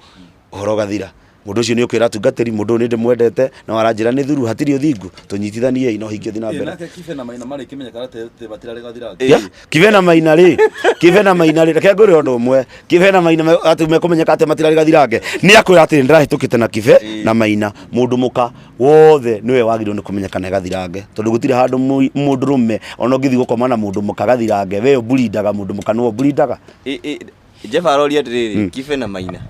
ũhoro ũgathira. Mũndũ ũcio nĩ ũkwĩra atungatĩri, mũndũ ũyũ nĩ ndĩmwendete, no aranjĩra nĩ thuru, hatirĩ ũthingu, tũnyitithaniei no hingi ũthiĩ na mbere. Nake Kibe na Maina marĩkĩmenyeka atĩ matirarĩ gathirange? Ya, Kibe na Maina rĩ, Kibe na Maina rĩ, reke ngwĩre ũndũ ũmwe. Kibe na Maina atĩ mekũmenyeka atĩ matirarĩ gathirange, nĩ akwĩra atĩ ndĩrahĩtũkĩte na Kibe na Maina. Mũndũ mũka wothe nĩwe wagĩrĩirwo nĩ kũmenya kana gathirange, tondũ gũtirĩ handũ mũndũrũme ona ũngĩthiĩ gũkoma na mũndũ mũka gathirange, we ũmburindaga, mũndũ mũka nĩwe ũmburindaga. Jeff aroria atĩrĩrĩ, Kibe na Maina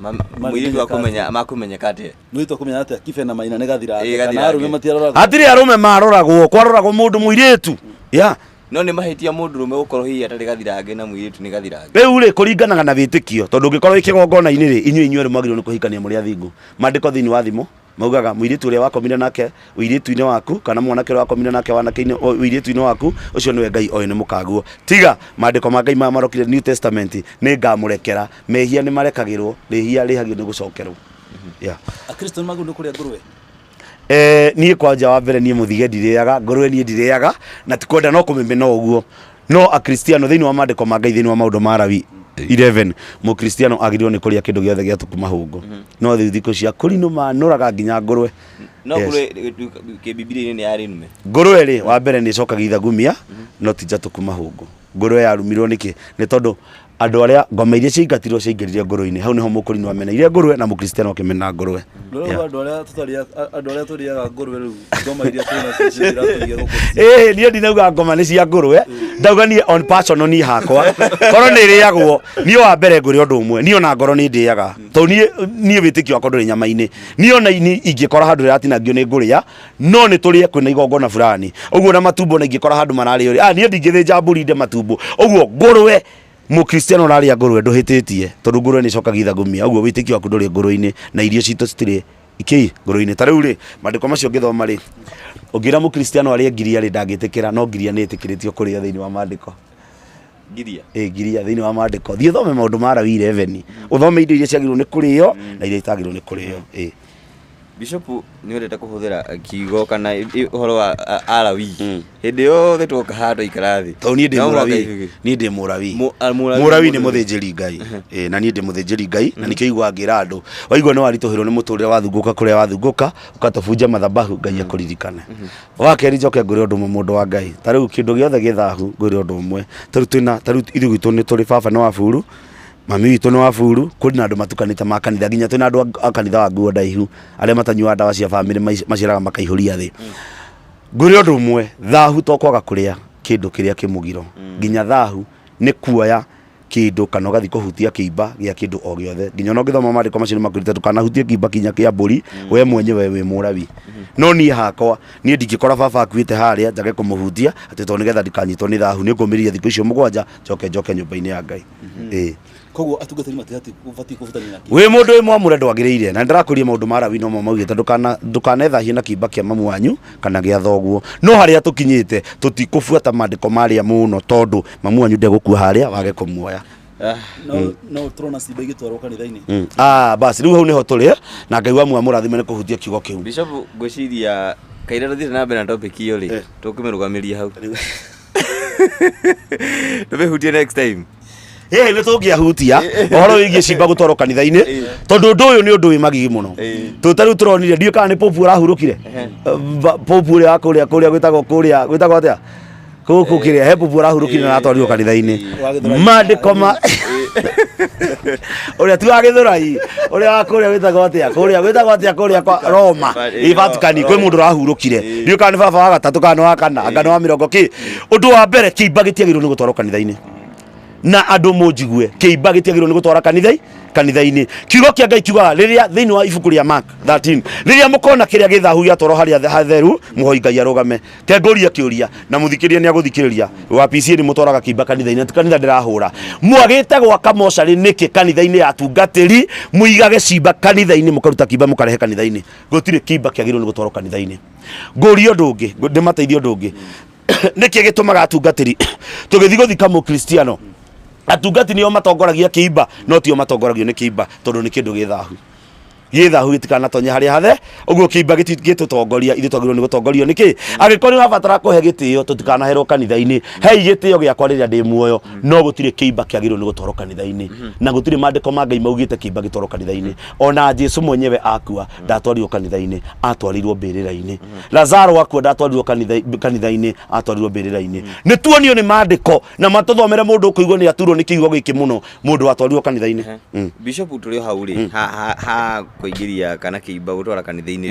mũirĩtu akũmenya makũmenyeka atĩa? Mwĩtwo kũmenya atĩa Kibe na Maina nĩ gathirange? Ĩ, Kana gathirange. arũme matiaroragwo? Hatirĩ arũme maroragwo, kwaroragwo mũndũ mũirĩtu ya. No nĩ mahĩtia mũndũrũme gũkorwo hihi atarĩ gathirange na mũirĩtu nĩ gathirange? Rĩu rĩ, kũringanaga na wĩtĩkio, tondũ ũngĩkorwo wĩ kĩgongona-inĩ rĩ, inyuĩ inyuerĩ mwagĩrĩirwo nĩ kũhikania mũrĩ athingu. Maandĩko thĩinĩ wa Thimo maugaga mũirĩtu ũrĩa wakomire nake ũirĩtu-inĩ waku, kana mwanake ũrĩa wakomire nake wanake-inĩ ũirĩtu-inĩ waku, ũcio nĩwe Ngai oĩ nĩ mũkaguo. Tiga maandĩko ma Ngai maya marokire New Testament, nĩ ngamũrekera. Mehia nĩ marekagĩrwo, rĩhia rĩhagio nĩ gũcokerwo, yeah. Akristo nĩ magĩrĩirwo nĩ kũrĩa ngũrwe? Niĩ kwanja wa mbere, niĩ mũthige ndirĩaga ngũrwe, niĩ ndirĩaga na tikwenda no kũmĩmena ũguo. No akristiano, thĩinĩ wa maandĩko ma Ngai, thĩinĩ wa Maũndũ ma Lawi 11, mũkristiano agĩrĩirwo nĩ kũrĩa kĩndũ gĩothe gĩatũku mahũngũ, no rĩu thikũ cia kũrinũ manũraga nginya ngũrwe. No Yes. ngũrwe kĩbibilia-inĩ nĩ yarĩ nume. Ngũrwe rĩ, wa mbere nĩ ĩcokagia ithagumia, no ti njatũku mahũngũ. Ngũrwe yarumirwo nĩkĩ? Nĩ tondũ andũ arĩa ngoma iria ciaingatirwo ciaingĩrire ngũrwe-inĩ. Hau nĩho mũkũrinũ ameneire ngũrwe na mũkristiano akĩmena ngũrwe. Rĩu andũ arĩa tũrĩaga ngũrwe, rĩu ngoma iria twĩ nacio ciratũiga gũkũ. Ĩĩ, niĩ ndinauga ngoma nĩ cia ngũrwe, ndauga niĩ on personal, niĩ hakwa korwo nĩ ĩrĩagwo, niĩ wa mbere ngwĩre ũndũ ũmwe, niĩ ona ngoro nĩ ndĩaga, tondũ niĩ wĩtĩkio wakwa ndũrĩ nyama-inĩ. Niĩ ona ini ingĩkora handũ rĩratinangio nĩ ngũrĩa, no nĩ tũrĩe kwĩna igongona fulani ũguo. Na matumbo na ingĩkora handũ mararĩo rĩ, niĩ ndingĩthĩnja mbũri nde matumbo ũguo. Ngũrwe, mũkristiano ũrarĩa ngũrwe ndũhĩtĩtie, tondũ ngũrwe nĩ ĩcokagia ithagumia. Ũguo wĩtĩkio waku ndũrĩ ngũrwe-inĩ, na irio citũ citirĩ ikĩ ngũrwe-inĩ. Ta rĩu rĩ, maandĩko macio ũngĩthoma rĩ, ũngĩra mũkristiano arĩe ngiria rĩ, ndangĩtĩkĩra. No ngiria nĩ ĩtĩkĩrĩtio kũrĩo thĩinĩ wa maandĩko. Ngiria? Ĩ, ngiria thĩinĩ wa maandĩko, thiĩ ũthome Maũndũ ma Lawi 11, ũthome indo iria ciagĩrĩirwo nĩ kũrĩo na iria itagĩrĩirwo nĩ kũrĩo, ĩ. Bishop, nĩ wendete kũhũthĩra kiugo kana ũhoro wa Alawi hĩndĩ yothe twoka haha twaikara thĩ. Tondũ niĩ ndĩ No mũhaka Mũlawi. Niĩ ndĩ Mũlawi. Mũlawi. Mũlawi nĩ mũthĩnjĩri Ngai. Ĩ, na niĩ ndĩ mũthĩnjĩri Ngai, na nĩkĩo iguaga ngĩra andũ, waigua nĩ waritũhĩrwo nĩ mũtũrĩre, wathungũka kũrĩa wathungũka, ũkatũbunja mathabahu, Ngai akũririkane. Wa kerĩ, njoke ngwĩre ũndũ ũmwe, mũndũ wa Ngai, ta rĩu kĩndũ gĩothe gĩ thahu, ngwĩre ũndũ ũmwe, ta rĩu twĩna, ta rĩu ithuĩ gwitũ nĩ tũrĩ, baba nĩ wa buru, mami witũ nĩ wa buru, kũrĩ na andũ matukanĩte ma kanitha, nginya twĩna andũ a kanitha wa nguo ndaihu arĩa matanyuaga ndawa cia bamĩrĩ, maciaraga makaihũria thĩ. Ngwĩre ũndũ ũmwe, thahu to kwaga kũrĩa kĩndũ kĩrĩa kĩmũgiro, nginya thahu nĩ kuoya. Kĩndũ kana ũgathiĩ kũhutia kĩimba gĩa kĩndũ o gĩothe. Nginya ona ũngĩthoma maandĩko macio nĩ makwĩrĩte ndũkanahutie kĩimba kinya kĩa mbũri, we mwenyewe wĩ mũrawi. No niĩ hakwa, niĩ ndingĩkora baba akuĩte harĩa njage kũmũhutia atĩ tondũ nĩgetha ndikanyitwo nĩ thahu. Nĩ ngũmĩrĩria thikũ icio 7 njoke njoke nyũmba-inĩ ya Ngai. Ĩĩ. Koguo atungatĩri matibatiĩ kũhutania na kĩimba. Wĩ mũndũ wĩ mwamũre ndwagĩrĩire. Na nĩndĩrakũria maũndũ ma Lawi nomo maugĩte ndũkanethahie na kĩimba kĩa mamu wanyu kana gĩa thoguo. No harĩa tũkinyĩte tũtikũbuata maandĩko marĩa mũno tondũ mamu wanyu ndegũkua harĩa wage kũmuoya. No no tũrona ciimba igĩtwarwo kanitha-inĩ. Ah, basi rĩu hau nĩho tũrĩ na Ngai wa muoyo amũrathime nĩ kũhutia kiugo kĩu. Bishop ngwĩciria kaira tũthiĩte na mbere na topic ĩyo rĩ, tũkũmĩrũgamĩria hau. Tũmĩhutie next time. Hihi nĩ tũngĩahutia ũhoro wĩgiĩ cimba gũtwarwo kanitha-inĩ tondũ ũndũ ũyũ nĩ ũndũ wĩ magigi mũno. Tũ ta rĩu tũronire ndiũĩ kana nĩ popu ũrahurũkire. Popu ũrĩa wa kũrĩa kũrĩa gwĩtagwo kũrĩa gwĩtagwo atĩa gũkũ kĩrĩa he popu ũrahurũkire na aratwarirwo kanitha-inĩ. Wa Gĩthũrai. Maandĩko ma ũrĩa ti wa Gĩthũrai, ũrĩa wa kũrĩa gwĩtagwo atĩa kũrĩa gwĩtagwo atĩa kũrĩa kwa Roma, ĩ Vatican, kwĩ mũndũ ũrahurũkire. Ndiũĩ kana nĩ baba wa gatatũ kana nĩ wa kana anga nĩ wa mĩrongo kĩ. Ũndũ wa mbere, kĩimba gĩtiagĩrĩirwo nĩ gũtwarwo kanitha-inĩ. Na andũ mũnjigue, kĩimba gĩtiagĩrĩirwo nĩ gũtwara kanitha-inĩ. Kiugo kĩa Ngai kiugaga rĩrĩa thĩinĩ wa ibuku rĩa Mark 13, rĩrĩa mũkona kĩrĩa gĩthahu gĩatwarwo harĩa hatheru, mũhoi Ngai arũgame. Ke ngũrie kĩũria na mũthikĩrĩria nĩ agũthikĩrĩria. Wa PCA nĩ mũtwaraga kĩimba kanitha-inĩ, ti kanitha ndĩrahũra. Mwagĩte gwaka mocarĩ nĩkĩ kanitha-inĩ ya atungatĩri, mũigage cimba kanitha-inĩ, mũkaruta kĩimba mũkarehe kanitha-inĩ. Gũtirĩ kĩimba kĩagĩrĩirwo nĩ gũtwarwo kanitha-inĩ. Ngũrie ũndũ ũngĩ, ndĩmateithie ũndũ ũngĩ. Nĩkĩ gĩtũmaga atungatĩri tũgĩthiĩ gũthika mũkristiano, atungati nĩo matongoragia kĩimba, no tio matongoragio nĩ kĩimba tondũ nĩ kĩndũ gĩ thahu. Gĩ thahu gĩtikanatonye harĩa hathe, ũguo kĩimba gĩtũtongoria, ithuĩ twagĩrĩirwo nĩ gũtongorio nĩ kĩ? Angĩkorwo nĩ ũrabatara kũhe gĩtĩo, tũtikanaherwo kanitha-inĩ. Hei gĩtĩo gĩakwa rĩrĩa ndĩ muoyo, no gũtirĩ kĩimba kĩagĩrĩirwo nĩ gũtwarwo kanitha-inĩ. Na gũtirĩ maandĩko ma Ngai maugĩte kĩimba gĩtwarwo kanitha-inĩ. Ona Jesu mwenyewe akua ndatwarirwo kanitha-inĩ, atwarirwo mbĩrĩra-inĩ. Lazaro akua ndatwarirwo kanitha-inĩ, atwarirwo mbĩrĩra-inĩ. Nĩ tuonio nĩ maandĩko na matũthomere mũndũ ũkũigua nĩ aturwo nĩ kiugo gĩkĩ mũno, mũndũ watwarirwo kanitha-inĩ. Bishop tũrĩ o hau rĩ, ha kũingĩria kana kĩimba gũtwara kanitha-inĩ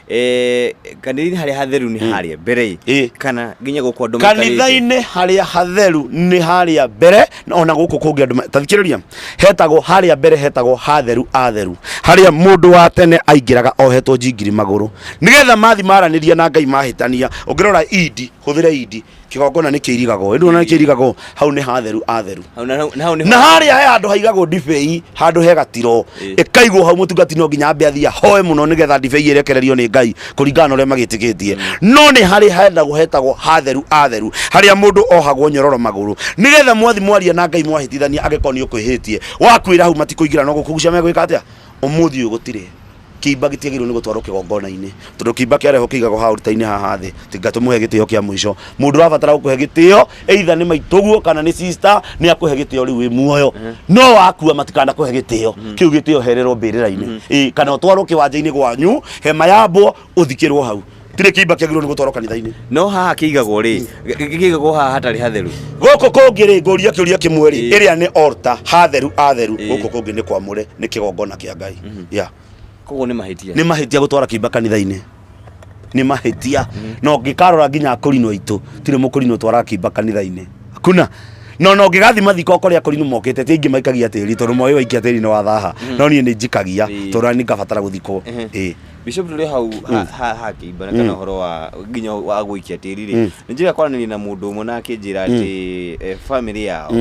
rĩ, kanitha-inĩ harĩa hatheru nĩ harĩa mbere ĩ, kana nginya gũkũ andũ maikarĩte? Kanitha-inĩ harĩa hatheru nĩ harĩa mbere, na ona gũkũ kũngĩ andũ ta thikĩrĩria, hetagwo harĩa mbere, hetagwo hatheru atheru, harĩa mũndũ wa tene aingĩraga ohetwo njingiri magũrũ nĩgetha mathi maranĩria na Ngai mahĩtania. Ũngĩrora indi, hũthĩra indi, kĩgongona nĩ kĩirigagwo, ĩndĩ nĩ kĩirigagwo, hau nĩ hatheru atheru. Hau na hau- na hau nĩho- Na harĩa he handũ haigagwo ndibei, handũ he gatiro ĩkaigwo hau, mũtungati no nginya ambe athiĩ ahoe mũno nĩgetha ndibei ĩrekererio nĩ Ngai kũringana na ũrĩa magĩtĩkĩtie. No nĩ harĩ hendagwo hetagwo hatheru atheru, harĩa mũndũ ohagwo nyororo magũrũ nĩgetha mwathi mwaria na Ngai mwahĩtithania, angĩkorwo nĩ ũkwĩhĩtie wakwĩra hau matikũingĩra no gũkũgucia megwĩka atĩa. Ũmũthĩ ũyũ gũtirĩ kĩimba gĩtiagĩrĩirwo nĩ gũtwarwo kĩgongona-inĩ tondũ kĩimba kĩarehwo kĩigagwo haha ũrita-inĩ haha thĩ. Tinga tũmũhe gĩtĩo kĩa mũico. Mũndũ ũrabatara gũkũhe gĩtĩo either nĩ maitũguo kana nĩ sister, nĩ akũhe gĩtĩo rĩu wĩ muoyo, no wakua matikanakũhe gĩtĩo kĩu. Gĩtĩo hererwo mbĩrĩra-inĩ. Ĩĩ, kana ũtwarwo kĩwanja-inĩ gwanyu hema yambwo ũthikĩrwo hau. Tirĩ kĩimba kĩagĩrĩirwo nĩ gũtwarwo kanitha-inĩ. No haha kĩigagwo rĩ, kĩigagwo haha hatarĩ hatheru. Gũkũ kũngĩ rĩ, ngũria kĩũria kĩmwe rĩ, ĩrĩa nĩ altar hatheru atheru, gũkũ kũngĩ nĩ kwamũre, nĩ kĩgongona kĩa Ngai. Yeah. Koguo nĩ mahĩtia. Nĩ mahĩtia gũtwara kĩimba kanitha-inĩ, nĩ mahĩtia. Na ũngĩkarora nginya akũrinũ aitũ, tirĩ mũkũrinũ ũtwaraga kĩimba kanitha-inĩ, hakuna. No ũngĩgathiĩ mathiko ũkore akũrinũ mokĩte, ti aingĩ maikagia tĩri tondũ moĩ waikia tĩri nĩ wathaha. No niĩ nĩ njikagia tondũ nĩ ngabatara gũthikwo. Ĩĩ. Bishop tũrĩ hau ha kĩimba na kana ũhoro wa nginya wa gũikia tĩri rĩ, nĩ njĩra kwaranĩria na mũndũ ũmwe na akĩnjĩra atĩ family yao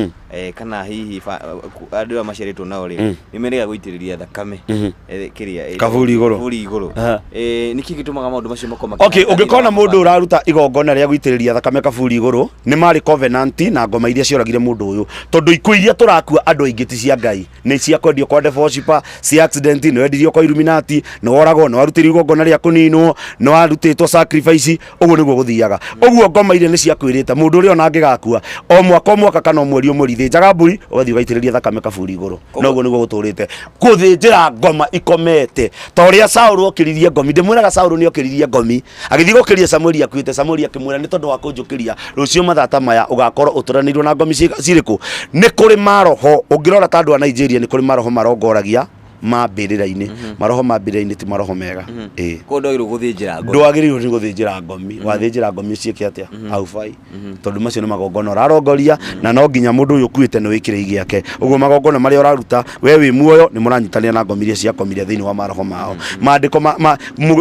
kana hihi andũ arĩa maciarĩtwo nao rĩ, nĩ merega gũitĩrĩria thakame kĩrĩa Kaburi igũrũ. Kaburi igũrũ. Nĩkĩ gĩtũmaga maũndũ macio makorwo Okay, ũngĩkona mũndũ ũraruta igongona rĩa gũitĩrĩria thakame kaburi igũrũ, nĩ marĩ covenant na ngoma iria cioragire mũndũ ũyũ, tondũ ikuũ iria tũrakua andũ aingĩ ti cia Ngai, nĩ cia kwendio kwa devil worshiper, cia accident, nĩ wendirio kwa Illuminati, nĩ woragwo, nĩ warutĩirwo igongona rĩa kũninwo, nĩ warutĩtwo sacrifice. Ũguo nĩguo gũthiaga. Ũguo ngoma iria nĩ ciakwĩrĩte mũndũ ũrĩa ona angĩgakua o mwaka o mwaka kana o mweri o mweri, thĩnjaga mbũri ũgathiĩ ũgaitĩrĩria thakame kaburi igũrũ. Na ũguo nĩguo gũtũrĩte gũthĩnjĩra ngoma ikomete, ta ũrĩa Saũlũ okĩririe ngomi. Ndĩmwĩraga Saũlũ nĩ okĩririe ngomi, agĩthiĩ gũkĩria Samueli akuĩte. Samueli akĩmwĩra, nĩ tondũ wa kũnjũkĩria, rũciũ mathaa ta maya ũgakorwo ũtũranĩirwo na ngomi cirĩkũ. Nĩ kũrĩ maroho, ũngĩrora ta andũ a Nigeria, nĩ kũrĩ maroho marongoragia Ma mbĩrĩra-inĩ. Maroho ma mbĩrĩra-inĩ ti maroho mega, ĩĩ. Koguo ndwagĩrĩirwo gũthĩnjĩra ngoro. Ndwagĩrĩirwo nĩ gũthĩnjĩra ngomi. Wathĩnjĩra ngomi ũciĩke atĩa? Haufai, tondũ macio nĩ magongona ũrarongoria, na no nginya mũndũ ũyũ ũkuĩte nĩ wĩkĩre gĩake. Ũguo magongona marĩa ũraruta we wĩ muoyo nĩ mũranyitanĩra na ngomi iria ciakomire thĩinĩ wa maroho mao. Maandĩko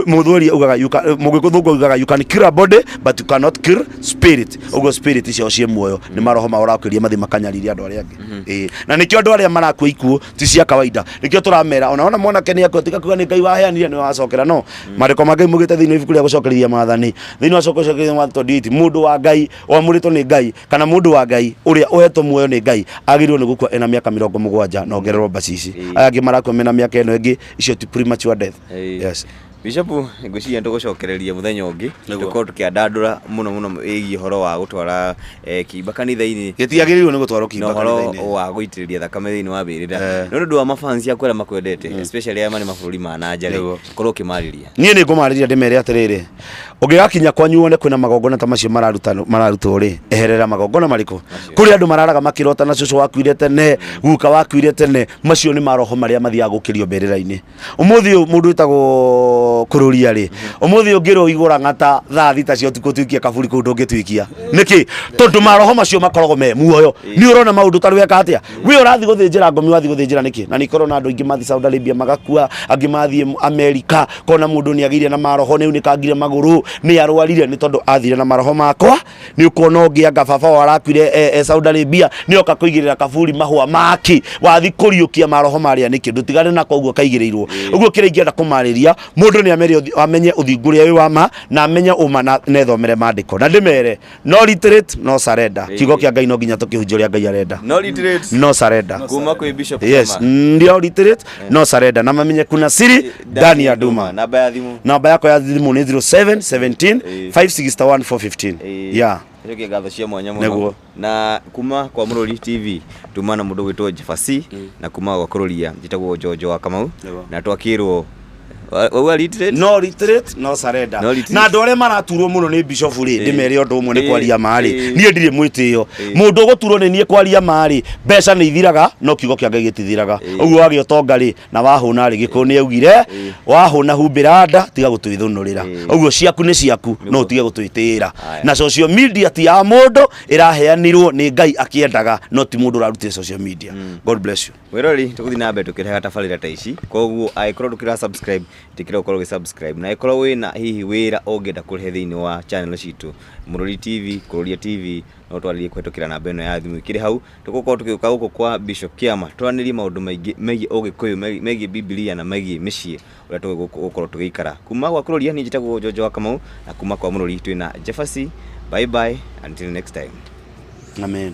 mũthweri augaga mũgĩkũthũngũ augaga, "You can kill a body, but you cannot kill spirit." Ũguo spirit ciao ciĩ muoyo, nĩ maroho mao ũrakĩria mathiĩ makanyarire andũ arĩa angĩ. Ĩĩ, na nĩkĩo andũ arĩa marakua ikuũ ti cia kawaida. Nĩkĩo tũramera ona ona mwanake nĩ akua, tiga kuga nĩ Ngai waheanire, nĩ wacokera. No maandĩko ma Ngai mugĩte thĩinĩ wa ibuku rĩa gũcokereria maathani, thĩinĩ wa gũcokereria maathani 28, mũndũ wa Ngai wamũrĩtwo nĩ Ngai, kana mũndũ wa Ngai ũrĩa ũhetwo muoyo nĩ Ngai, agĩrĩirwo nĩ gũkua ena mĩaka 70 na ongererwo mbacici. Aya angĩ marakua mena mĩaka ĩno ĩngĩ, icio ti premature death. Yes. Bishop, ngwĩciria nĩtũgũcokereria mũthenya ũngĩ. Nĩguo. Tũkorwo tũkĩandandũra mũno mũno ĩgiĩ ũhoro wa gũtwara kĩimba kanitha-inĩ Gĩtiagĩrĩirwo nĩ gũtwarwo na kĩimba ũhoro kanitha-inĩ. wa gũitĩrĩria thakame thĩinĩ wa mbĩrĩra. No nĩ ũndũ wa mafans aku arĩa makwendete, especially arĩa marĩ mabũrũri ma na nja rĩ, Nĩguo. korwo ũkĩmarĩria. Niĩ nĩ ngũmarĩria ndĩmere atĩrĩrĩ, ũngĩgakinya kwanyu wone kwĩna magongona ta macio mararutwo rĩ, eherera magongona marĩkũ. Kũrĩ andũ mararaga makĩrota na cũcũ wakuire tene, guka wakuire tene. Macio nĩ maroho marĩa mathiaga gũkĩrio mbĩrĩra-inĩ. Ũmũthĩ ũyũ mũndũ wĩtagwo kũrũria rĩ, ũmũthĩ ũngĩrwo igũra ng'ata thaa 6 cia ũtukũ tuikie kaburi kũu, ndũngĩtuikia. Nĩkĩ? Tondũ maroho macio makoragwo me muoyo. Nĩ ũrona maũndũ tarĩ weka atĩa, we ũrathiĩ gũthĩnjĩra ngomi, wathiĩ gũthĩnjĩra nĩkĩ? Na nĩ na andũ aingĩ mathiĩ Saudi Arabia magakua, angĩ mathiĩ Amerika, kona mũndũ nĩ agĩire na maroho, nĩ unĩkangire magũrũ, nĩ arwarire, nĩ tondũ athire na maroho makwa. Nĩ ũkuona ũngĩ anga baba wao arakuire Saudi Arabia, nĩ oka kũigĩrĩra kaburi mahũa maki, wathi kũriũkia maroho marĩa nĩkĩ? Ndũtigane nako ũguo kaigĩrĩirwo ũguo. Kĩrĩa ingĩenda kũmarĩria mũndũ nĩ amere amenye ũthingu ũrĩa wĩ wa ma, na amenye ũma, na nethomere maandĩko, na ndĩmere no retreat, no surrender. Kiugo kĩa Ngai no nginya tũkĩhunjia ũrĩa Ngai arenda. No retreat. No surrender. Kuma kwĩ Bishop Yes. Kama. Ndio, retreat no surrender, na mamenye kuna siri ndani ya nduma. Namba ya thimũ? Namba yakwa ya thimũ nĩ 0717 561 415. Yeah. Njokie ngatho cia mwanya mũno. Nĩguo. Na kuma kwa Mũrũri TV tuma na mũndũ gwĩtwo Jefasi, na kuma gwa Kũrũria njĩtagwo Njonjo wa Kamau. Nĩguo. Na twakĩrwo wauga retreat. No retreat, no surrender. No retreat. Na andũ arĩa maraturwo mũno nĩ bishop rĩ, ndĩmere ũndũ ũmwe, nĩ kwaria ma rĩ, niĩ ndirĩ mwĩtĩo. Mũndũ ũgũturwo nĩ niĩ kwaria ma rĩ, mbeca nĩ ithiraga, no kiugo kĩa Ngai gĩtithiraga. Ũguo wagĩa ũtonga rĩ, na wahũna rĩ, Gĩkũyũ nĩ augire, wahũna humbĩra nda, tiga gũtwĩthũnũrĩra. Ũguo ciaku nĩ ciaku, no ũtige gũtwĩtĩĩra. Aya. Na social media ti ya mũndũ, ĩraheanirwo nĩ Ngai akĩendaga, no ti mũndũ ũrarutire social media. God bless you. Mwĩrori, tũgũthiĩ na mbere tũkĩrehaga tabarĩra ta ici. Koguo angĩkorwo ndũkĩra subscribe, ĩtĩkĩra gũkorwo ũgĩ subscribe, na angĩkorwo wĩna hihi wĩra ũngĩenda kũrehe thĩinĩ wa channel citũ, Mũrũri TV, Kũrũria TV, no twarĩrie kũhetũkĩra namba ĩno ya thimũ ĩkĩrĩ hau. Tũgũkorwo tũgĩũka gũkũ kwa Bishop Kĩama twaranĩrie maũndũ maingĩ megiĩ ũgĩkũyũ, megiĩ Bibilia na megiĩ mĩciĩ, ũrĩa tũgũkorwo tũgĩikara. Kuma gwa Kũrũria niĩ njĩtagwo Njonjo wa Kamau, na kuma kwa Mũrũri twĩna Jefasi. Bye bye until next time. Amen.